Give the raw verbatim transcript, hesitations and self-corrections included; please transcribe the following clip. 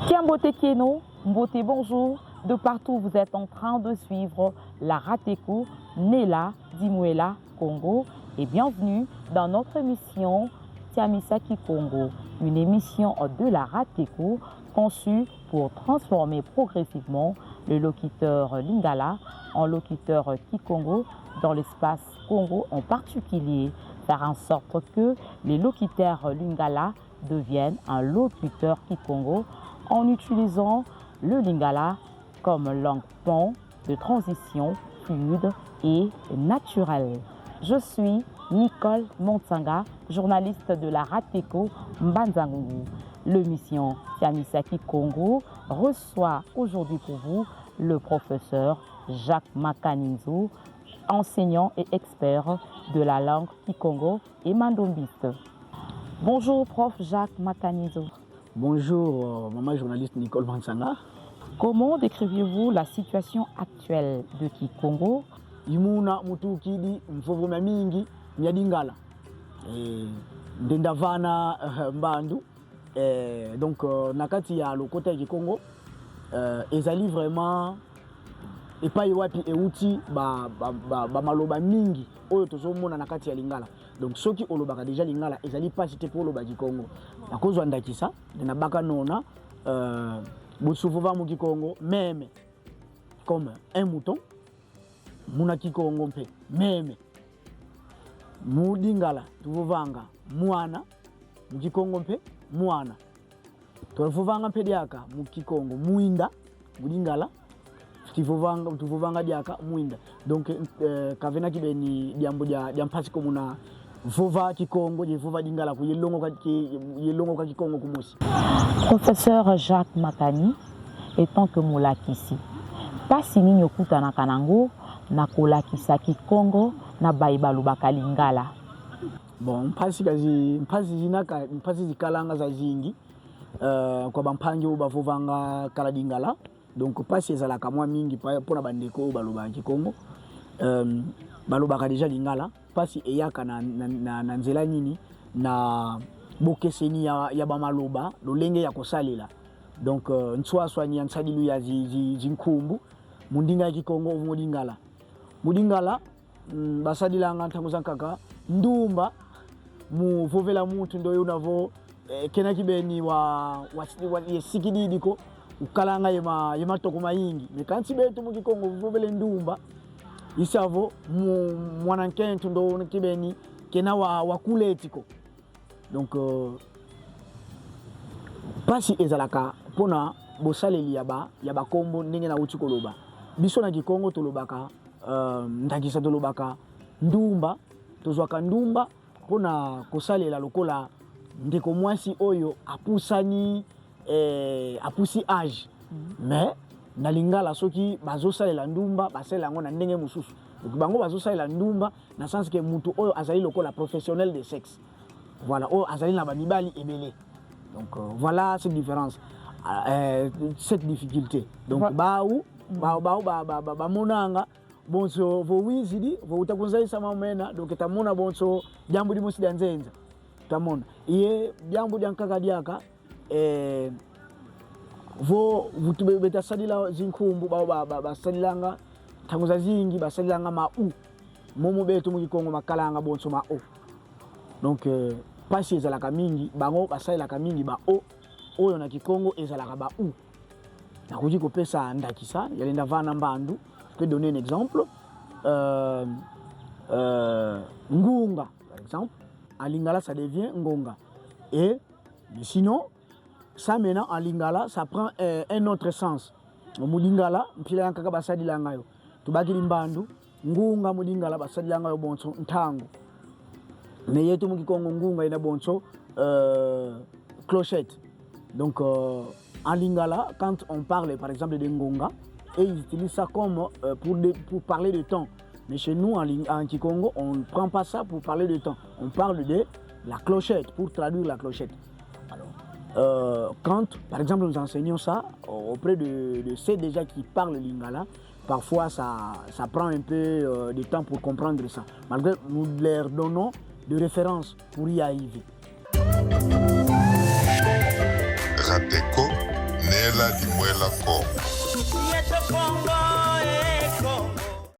Kiambote kieno, mbote bonjour, de partout où vous êtes en train de suivre la Rateko, Nela, Dimuela, Kongo, et bienvenue dans notre émission Tiamisa Kikongo, une émission de la Rateko conçue pour transformer progressivement le locuteur lingala en locuteur kikongo dans l'espace Kongo en particulier, faire en sorte que les locuteurs lingala deviennent un locuteur kikongo en utilisant le lingala comme langue pont de transition fluide et naturelle. Je suis Nicole Montsanga, journaliste de la Rateko Mbanza-Ngungu. L'émission Tiamisa Kikongo reçoit aujourd'hui pour vous le professeur Jacques Makanizou, enseignant et expert de la langue kikongo et mandombiste. Bonjour, prof Jacques Makanizou. Bonjour, euh, maman journaliste Nicole Montsanga. Comment décrivez-vous la situation actuelle de Kikongo? I muna mutukidi mvovo miamingi mia Lingala. Eh, ndenda vana, euh, mbandu. Eh, donc, euh, na kati ya lokota ya Kikongo, euh, ezali vraiment epai wapi euti ba, ba, ba, ba maloba mingi oyo tozomona na kati ya Lingala. Donc, soki olobaka déjà Lingala, ezali mpasi te mpo oloba Kikongo. Nakozwa ndakisa, nabaka nona, euh, bosi vova mu Kikongo, meme, comme un mouton, muna Kikongo mpe, meme. Mu Lingala, tuvovanga mwana, mu Kikongo mpe, mwana. Tuvovanga mpe diaka mu Kikongo, mwinda, mu Lingala, tuvovanga, tuvovanga diaka mwinda. Donc, euh, ka vena kibeni diambu dia, dia mpasi ko muna vova Kikongo, ye vova Lingala ko, ye longoka, ye, ye longoka Kikongo kumosi. Professeur Jacques Makani, en tant que mulakisi, mpasi nini okutanaka na yango na kolakisa Kikongo na baye balobaka Lingala? Bon, mpasi kazi, mpasi zinaka, mpasi zikalanga zazingi, euh, kwa bampangi oyo bavovanga kala Lingala. Donc, mpasi ezalaka mwa mingi pa, mpo na bandeko oyo balobaka Kikongo. Euh, balobaka déjà Lingala. Mpasi eyaka na, na, na, na nzela nini? Na bokeseni ya, ya bamaloba, lolenge ya kosalela. Donc, euh, nswaswani ya nsadilu ya zi, zi, zinkumbu, mu ndinga ya Kikongo, mu Lingala. Mu Lingala, mm, basadilanga ntangu zankaka ndumba mu vovela muntu ndoyo una vo, eh, kena kibeni wa, wa, wa, ye sikididi ko, ukalanga ye ma, ye matoko mayingi. Mais kansi beto mu Kikongo vovele ndumba, i sa vo mu, mwana nkento ndo kibeni kena wa, wa kuleti ko. Donc, euh, mpasi ezalaka mpo na bosaleli ya ba, ya bakombo ndenge nauti koloba. Biso na Kikongo tolobaka, euh, ndakisa tolobaka ndumba, tozwaka ndumba mpo na kosalela lokola ndeko mwasi oyo apusani, eh, apusi âge. Mhm. Mais na Lingala, soki bazosalela ndumba, basalela yango na ndenge mosusu. Donc, bango bazosalela ndumba na sens que mutu oyo azali lokola professionnel de sexe. Voilà, oyo azali na bamibali ebele. Donc, euh, voilà cette différence, euh, cette difficulté. Donc, voilà. Bau, mm, bau, bau, ba, ba, ba, bamonanga bonso vo wizidi, vo uta kunzayisa mamena, donc tamona bonso diambu dimosi dia nzenza. Tamona. Ye diambu diankaka diaka, eh, vo vutu be-, beta sadila zinkumbu, ba, ba, ba, basadilanga, ntangu zazingi basadilanga ma u. Momo beto mu Kikongo makalanga bonso ma o. Donc, euh, mpasi ezalaka mingi, bango basalelaka mingi ba o, oyo na Kikongo ezalaka ba u. Nakoki kopesa ndakisa, ya lenda vana mbandu, je peux donner un exemple. Euh, euh, ngunga, par exemple, en Lingala, ça devient ngonga. Et, mais sinon, ça maintenant, en Lingala, ça prend, euh, un autre sens. Mu Lingala, mpila yankaka basadilanga yo. Tubakidi mbandu, ngunga mu Lingala basadilanga yo bonso ntangu. Mais yeto mu Kikongo ngunga ina bonso, euh, clochette. Donc, euh, en Lingala, quand on parle, par exemple, de ngonga, et ils utilisent ça comme, euh, pour de, pour parler de temps. Mais chez nous, en Ling-, en Kikongo, on ne prend pas ça pour parler de temps. On parle de la clochette, pour traduire la clochette. Alors, euh, quand, par exemple, nous enseignons ça auprès de, de ceux déjà qui parlent Lingala, parfois ça, ça prend un peu, euh, de temps pour comprendre ça. Malgré nous leur donnons de références pour y arriver. Rateko, ne Dimwela, Dimwela Kongo. Yeto Kongo,